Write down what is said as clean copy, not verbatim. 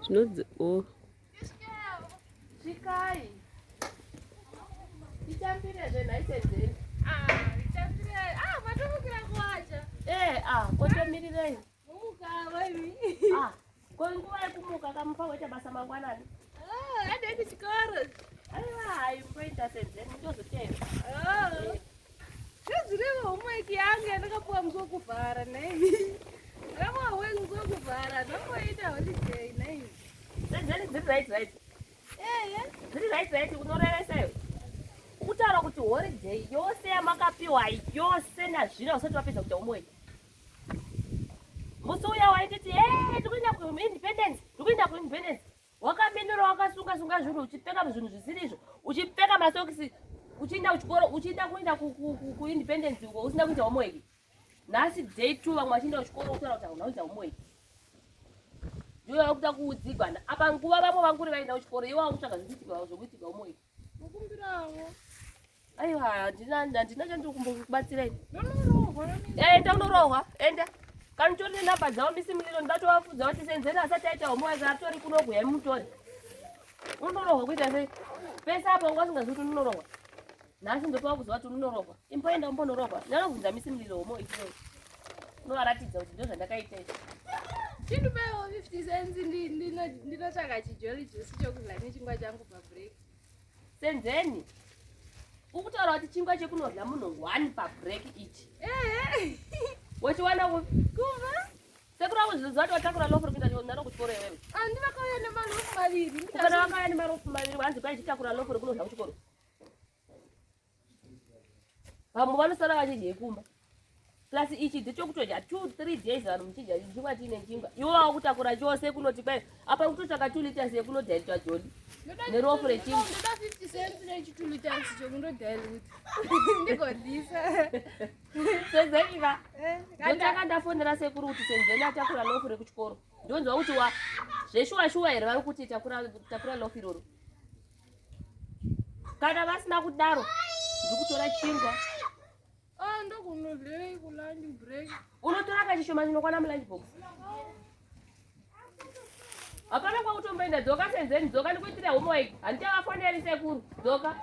Zvinodzi oh. Svikai. Titambire zvenhai senzeni. Ah, titambire. Ah, matomukira kuwacha. Eh, ah, kotomirirei. Mumuka waimi. Ah, ko nguva yekumuka kamupa waita basa mangwanani. Ah, ade kuchikoro. Aiwa, hayi mboita senzeni mutozoteva. Oh. Zvirevo homework yangu yandakapuwa musi wekuvhara nhaimi. Ndakapuwa homework musi wekuvhara, ndamboita holiday nhaimi. Senzeni dziri right right. Ehe. Dziri right right unorevesa iwe. Ukutaura kuti holiday yose yamakapiwa yose nazvino usati wapedza kuita homework. Musi uya waititi, "Eh, tikuenda kuindependence, tikuenda kuindependence." Wakaminura wakasunga sunga zvinhu uchipfeka zvinhu zvisiri izvo, uchipfeka masokisi uchienda kuchikoro, uchienda kuenda kuindependence uko usina kuita homework. Nhasi day 2 vamwe vachienda kuchikoro kutaura kuti hauna kuita homework. Ndiyo yakuda kuudzigwa apa nguva vamwe vanguri vaenda kuchikoro iwe wakutsvaga zvekuitika zvokuitika homework. Mukumbirawo. Aiwa handina handina chandiri kumbokubatsira ini. Ndonorohwa. Enda unorohwa, enda. Kana utori nenhamba dzavo misi muliro ndatovafudza kuti senzeni asati aita homework atori kuno kuya mutore. Unorohwa kuita sei? Pese apo wanga usingazivi kuti unorohwa. Nhasi ndopawa kuziva kuti unorohwa. Imboenda umbonorohwa. Ndinobvunza misi muliro homework iyoyo. Unovaratidza kuti ndozvandakaita izvi. Chindipewo 50 cents ndinotsvaga chijoli juice chokudya nechingwa changu pabreak. Senzeni. Ukutaura kuti chingwa chekunodya munhu one pabreak ichi. Ehe. Wachiwana kupi? Kumba. Sekuru vangu zviziva kuti watakura lofu rekuenda naro kuchikoro iwewe. Andi vakauya nemarofu maviri. Kana vakauya nemarofu maviri vanzi kwai chitakura lofu rekunodya kuchikoro. Vamwe vanosara vachidya kumba. Plus ichi ndechokutodya 2 3 days vanhu muchidya chingwa chiine chingwa. Iwe wakutakura chose kunoti kwai apa kutotsvaka 2 liters yekunodhailitwa joli. Nerofu rechingwa. Ndoda 50 cents nechi 2 liters chokundodhailita. Ndigodlisa. Senzeni va. Eh, Ndotanga ndafonera sekuru kuti Senzeni atakura lofu rekuchikoro. Ndonzwa kuti wa zveshuwa shuwa here vari kuti takura takura lofu iroro. Kana vasina kudaro ndikutora chingwa. Ah, ndokunodlei kulunch break. Unotora kachishoma chinokwana mulunch box. Hapana kwakutomboenda dzoka Senzeni dzoka ndikuitira homework. Handichavafoneri sekuru. Dzoka.